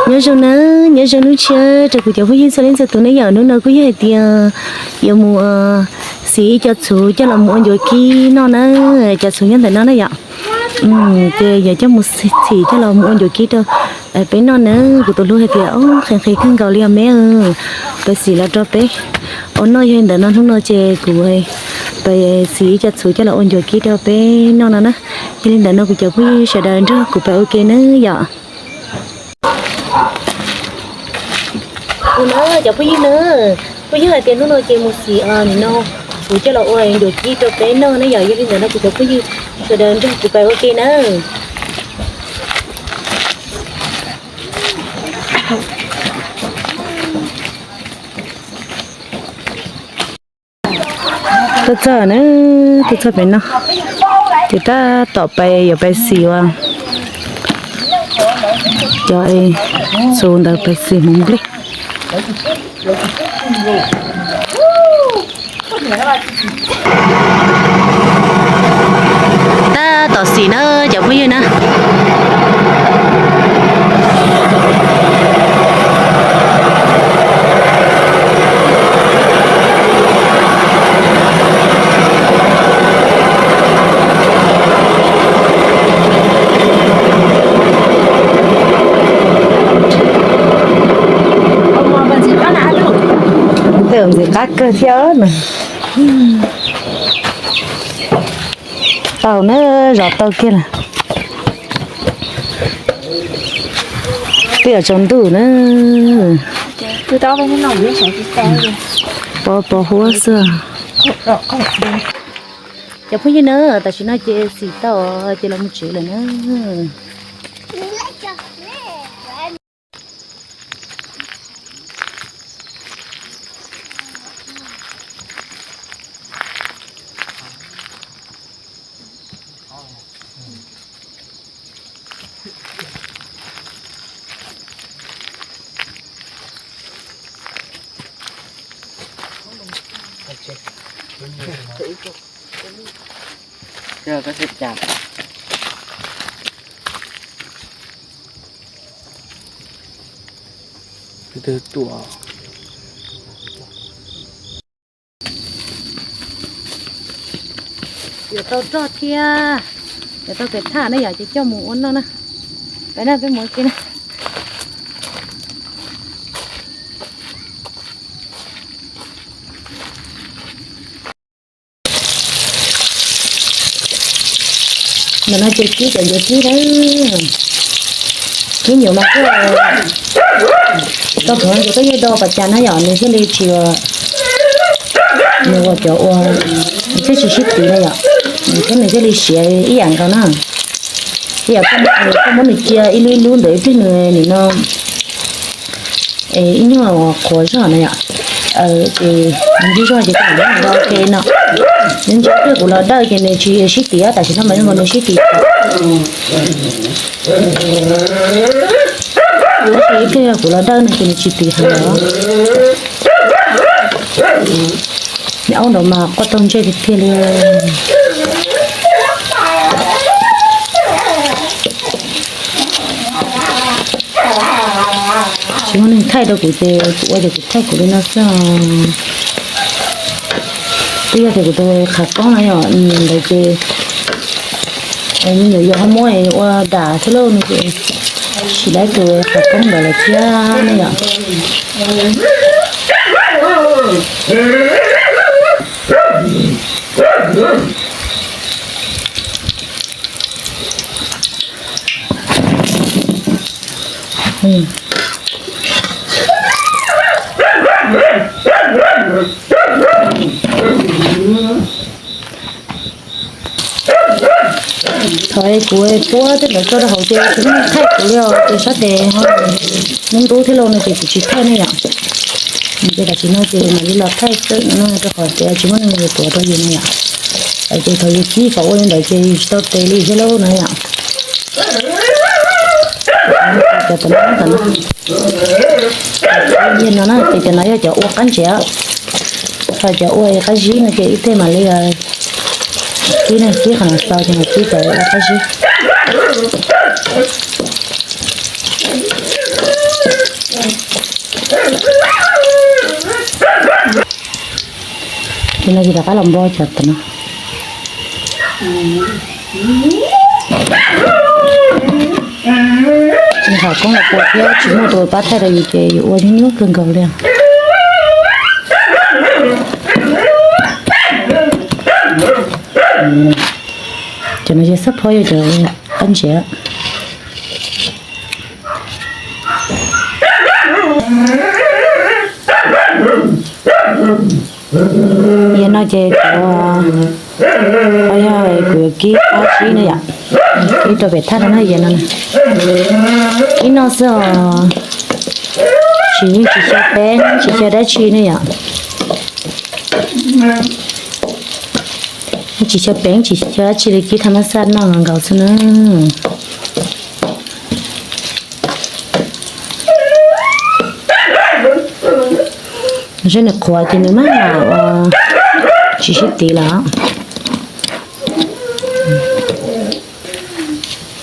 Nyob zoo na, nyob zoo hnub tshiab rau kuv cov phooj ywg txhua leej txhua tus na yom. Hnub no kuj yog hais tias yuav mus xim ib co txhuv coj los mus ua ncuav kib noj na. Cov txhuv nyob ntawm no na yom. Ces yuav coj mus xim coj los mus ua ncuav kib rau peb noj na. Kuv tus hlub hais tias, o, qhia qhia kawg nkaus li os me, pab xim los rau peb ua noj. Yog li ntawd no hnub no ces kuv pab xim ib co txhuv coj los ua ncuav kib rau peb noj no na. Yog li ntawd no kuv cov phooj ywg sawv daws nrog kuv pab ua ke na yom. Kuv na cov phooj ywg na, kuj yog hais tias hnub no ces mus xim nim no txhuv coj los ua ncuav kib rau peb noj na yom. Yog li ntawd no kuv cov phooj ywg sawv daws nrog kuv pab ua ke na. Tuaj txog na, tuaj txog pem no, ces tab tom pais yuav pais xim ua cov txhuv ntawd, pais xim hmoov nplej. Tab tom xim na cov phooj ywg na. Ntxim qab kawg thiab na. Tau na, zov tau kiag lawm. Twb yuav tsaus ntuj na. Pov pov huab xwb. Cov phooj ywg na, tam sim no ces xim tau ces los mus tsev lawm na. Yuav tau roj thiab yuav tau tes thaj na yom, ces coj mus ua noj na. Peb na, peb mus ua ke na. Ntawm no ces kib cov ncuav kib na. Kib nyuam mas koj, tau thov ces koj yeej do pas cas na yom, nws thiaj li tsis, nws ua cov ua, nws thiaj tsis sib tiv na yom. Nws thiaj, nws thiaj li siav ib yam nkaus na. Ib yam koj muab nws cia ib lub ib lub ntawd ib pliag nws nim no ib nyuag qhuav zog na yom. Ces nws ntsis zog ces koj mam muab nws do ke no. Nws ntsis pliag kuv los dawj ces nws tsis sib tiv, tam sim no mas zoo nkaus nws sib tiv. Tab sis ib pliag yog kuv los dawj no ces nws tsis tiv heev los. Niam aub ntawd mas quaj taug ntsej tiag tiag li. Tsis muaj neeg thaij rau kuv ces kuv ua ces kuv thaij kuv li no xwb os. Twb yog tias kuv tus qhav koob no yom, ntawd ces me nyuam yaus ho muab ua dam xwb lauj no ces tsis laib tus qhav koob ntawd lawm thiab ne yom. Thaum kuv puab tej ntawd tso rau hauv ces tsis muaj neeg thaij kuv li os, ces sab tes ho ntub ntub thiab lauj no ces kuv tsis thaij ne yom. Ces tam sim no ces mam li los thaij xwb no rau qhov tias tsis muaj neeg yuav tuav rau yus ne yom. Ces thaum yus kib kom ua li ntawd ces yus tsis tau tes li thiab lauj no yom. Cov tom no, no na ces cov no yog cov ua qab ntses, ho cov ua qab zib no ces ib teg mam li kib ne, kib qhov no xaus ces mam kib cov ua qab zib. No ces rov qab los npo cov tom no. Nws haum koob los puas thiab tsis muaj tus pab thaij rau yus ces yus ua nyuaj nyuaj kawg nkaus li. Cov no ces xab phob yog cov qab ntsev. Yam no ces cov, yog kuv yuav kib qab tsib na yom, kib rau pem thaj rau na yam no. Kib noj xwb os, tsis yeej tsis xyaw peeb tsis xyaw dab tsi ne yom. Yeej tsis xyaw peeb tsis xyaw dab tsi li, kib thaj mab xaj noj nkaus nkaus xwb na. Saib nws qhuav ces nws maj mam ua, tsis sib tiv lawm.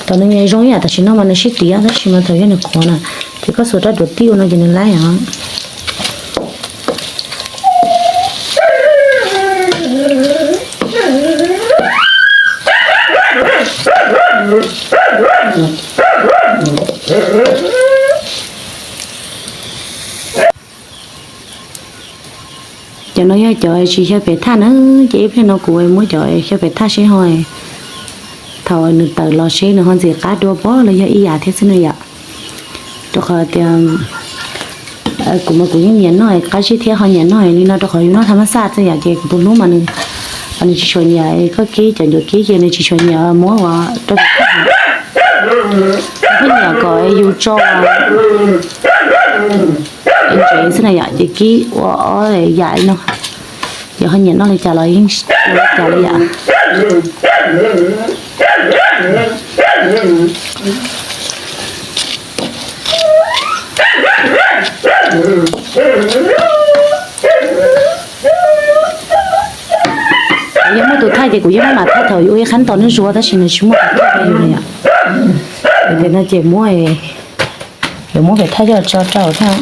Thaum nws zoo ib yam tam sim no mas nws sib tiv tab sis mas thaum yog nws qhuav na ces koj xuas rab duav tij ua no ces nws laib os. Cov no yog cov tsis xyaw pem thaj na, ces ib pliag no kuv muab cov xyaw pem thaj seb ho thaum nws tawm los seb nws ho ntxim qab dua pob los yog ib yam thiab xwb na yom. Rau qhov tias kuv mas kuv yeej nyiam noj qab zib thiab ho nyiam noj li no rau qhov yus noj thaj mab xaj xwb yom, ces kuv tus hlub mas nws, nws tsis tshua nyiam koj kib cov ncuav kib ces nws tsis tshua nyiam muab ua rau pem thaj. Nws nyiam kom yus tso ntsev xwb na yom, ces kib ua ob yam li no. Yog ho nyiam noj li cas los yeej ua li cas li yom. Yog muaj tus thaij ces kuv yeej maj mam thaij thaum yus ua ib qhab tos nws zuag tab sis nws tsis muaj tus thaij rau yus li yom. Ces no ces muab, yuav muab pem thaj coj tso rau thiab.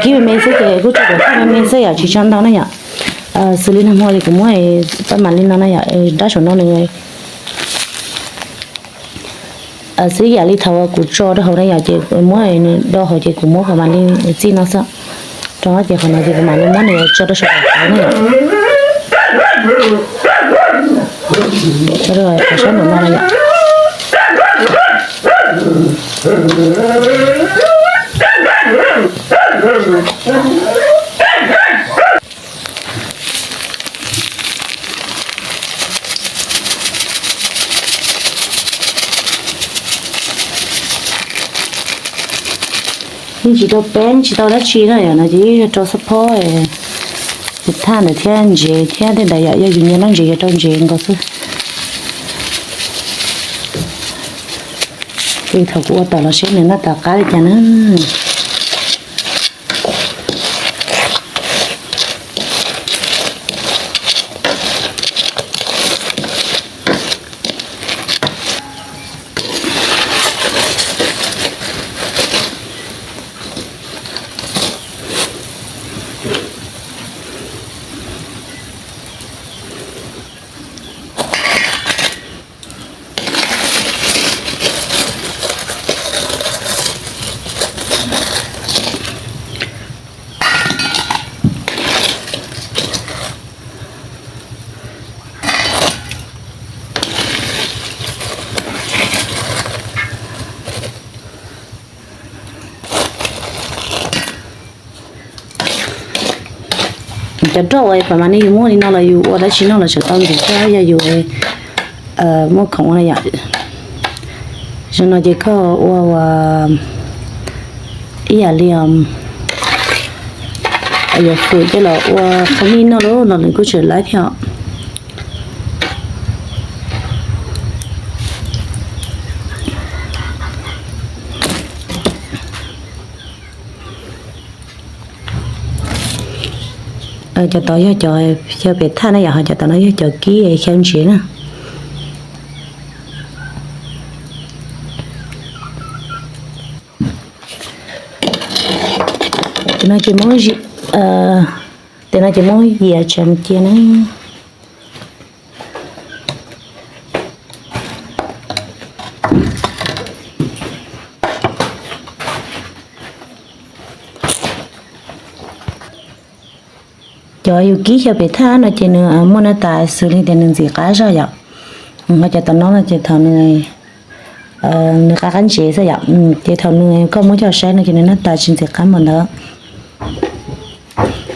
Kib me me xwb ces kuj tso pem thaj me me xwb yom, tsis tso ntau na yom. Xws li nag hmo ces kuv muab pab mam li no na yom, dab saum no nws xwb yam li thaum kuv tso rau hauv na yom, ces muab nws do hauv ces kuv muab pab mam li txij no xwb. Rau ces qhov no ces kuv mam li muab nws tso rau saum no yom. Tso rau sab nraum no na yom. Yeej tsis tau peeb tsis tau dab tsi na yom, no ces yog rau xab phob, thaj ntawd thiab ntsev thiab tej ntawd yom, yog yus nyiam noj ntsev yuav rau ntsev nkaus xwb. Ces thaum kuv ua tawm los seb nws noj tas qab li cas na. Cov roj uas pam mas ne yus muab li no los yus ua dab tsi noj los tseem tau ntxim thiab, yog yus muaj khoom ua na yom. Zoo no ces koj ua ua ib yam li yuav fwm coj los ua qhov mij noj los los nws kuj tseem laib thiab os. Cov tod yog cov xyaw pem thaj na yom, ho cov tom no yog cov kib xyaw ntsev na. Cov no ces muab Ces no ces muab yias tsaws mus cia na. Cov yus kib xyaw pem thaj no ces nws muaj na tas xws li tias nws ntxim qab zog yom. Ho cov tom no no ces thaum nws, nws qab qab ntsev xwb yom. Ces thaum nws koj muab coj saib no ces nws na tas tsis ntxim qab npaum ntawd.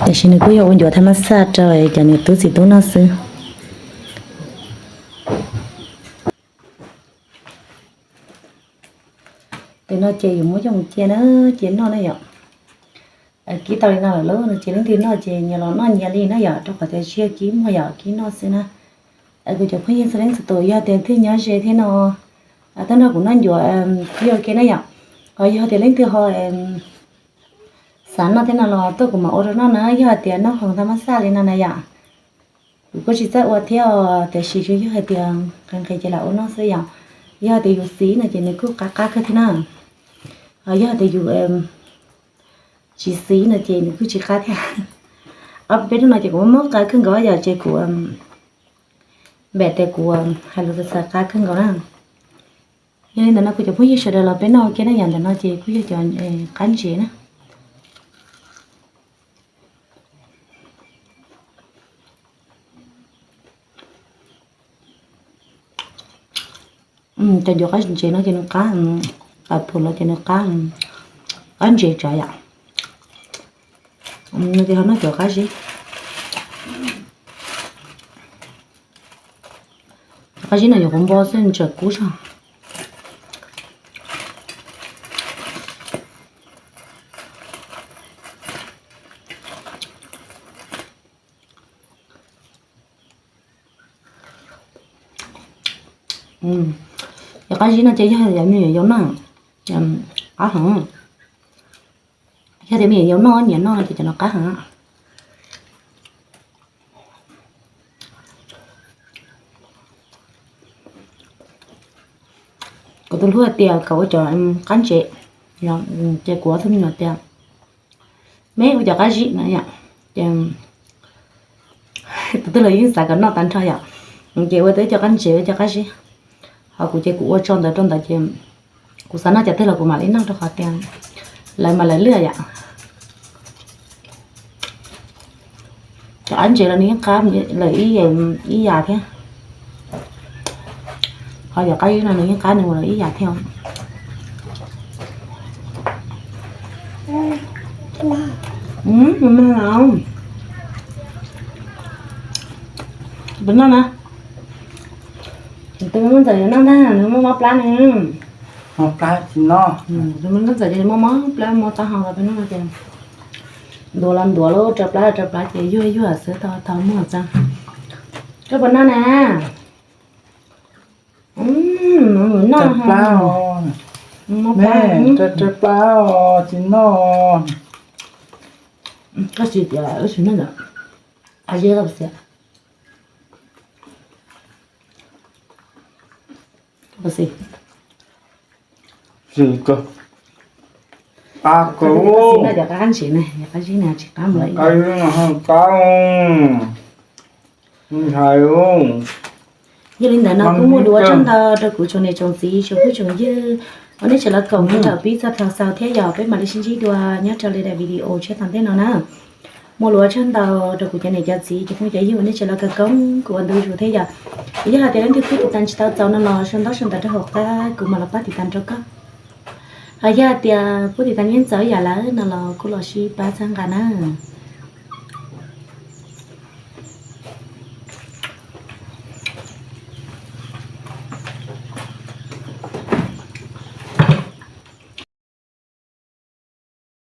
Tiam sis nws kuj yog ua ncuav thaj mab xaj rau cov niam tub txiv tub noj xwb. Tes no ces yus muab coj mus cia na, cia noj na yom. Kib tau li no lawm lauj no ces leej twg noj ces nyias los noj nyias li na yom, rau qhov tias tsis yog kib muag yom, kib noj xwb na. Kuv cov phooj ywg txhua leej txhua tus, yog tias leej twg nyob ze thiab no, tuaj nrog kuv noj ncuav kib ua ke na yom. Ho yog tias leej twg ho xav noj thiab no los tuaj kuv mam ua rau noj na, yog hais tias noj hoo thaj mab xaj li no na yom. Kuv kuj tsis txawj ua thiab os, tiam sis tsuas yog hais tias nqhis nqhis ces lam ua noj xwb yom. Yog hais tias yus xiv no ces nws kuj qab qab kawg thiab na. Ho yog hais tias yus tsis xiv no ces nws kuj tsis qab thiab. Ob peb hnub no ces kuv muab qab kawg nkaus yom, ces kuv npam tias kuv hais lus txawv txawv qab kawg nkaus na. Yog li ntawd no kuv cov phooj ywg sawv daws los peb noj ua ke na yom, ntawm no ces kuj yog cov qab ntsev na. Cov ncuav qab ntsev no ces nws qab, qab phum los ces nws qab, qab ntsev tsav yom. Nws ces ho noj cov qab zib. Qab zib no nyuam qhuav npo xwb ntsawm kub zog. Cov qab zib no ces yog tias me nyuam yaus noj, qab heev. Yog tias me nyuam yaus noj nyiam noj no ces cov no qab heev. Kuv tus hlub hais tias kom ua cov qab ntsev, ces kuv ob tug me nyuam tias, me ua cov qab zib na yom. Ces tus twg los yeej xav kom noj tag nrho yom. Ces ua tau ib co qab ntsev ua cov qab zib. Ho kuv ces kuv ua tso ntawd rau ntawd ces kuv xav noj cov twg los kuv mam li noj rau qhov tias lawv mas lawv lwj yom. Cov qab ntsev los nws yeej qab lawm ib yam thiab. Ho cov qab zib no nws yeej qab nws ua lawm ib yam thiab. Peb noj na. Tus me nkauj ntxawm yuav noj ntag, nws muaj mob plab ne. Mob plab tsis noj. Tus me nkauj ntxawm ces muaj mob plab, mob taub hau los peb noj no ces ntuav los ntuav, rau plab los rau plab ces yuag yuag xwb, tau tau muag txog. Koj puas noj na? Noj plab, rau plab tsis noj. Koj tsis tias wb tsis noj lawm. Xiv ko, qab ko, qab zib no tsis qab mus li. Yog li ntawd no kuj muaj lus ua tsaug ntau rau kuv tsoom niam tsoom txiv tsoom phooj tsoom ywg uas nej tseem los koom kuv thaum pib txog thaum xaus thiab yom, peb mam li sib ntsib dua nyob rau li daim video tshiab tom ntej no na. Muaj lus ua tsaug ntau rau kuv cov niam cov txiv cov phooj cov ywg uas nej tseem los koom kuv ua ntu zus thiab yom. Yog hais tias leej twg pab tiv tas tsis tau txaus no los sau ntaub sau ntawv rau hauv qab kuv mam los pab tiv tas rau koj. Hos yog hais tias pab tiv tas yeej txaus ib yam lawm no los kuj los sib pab txhawb nqa na.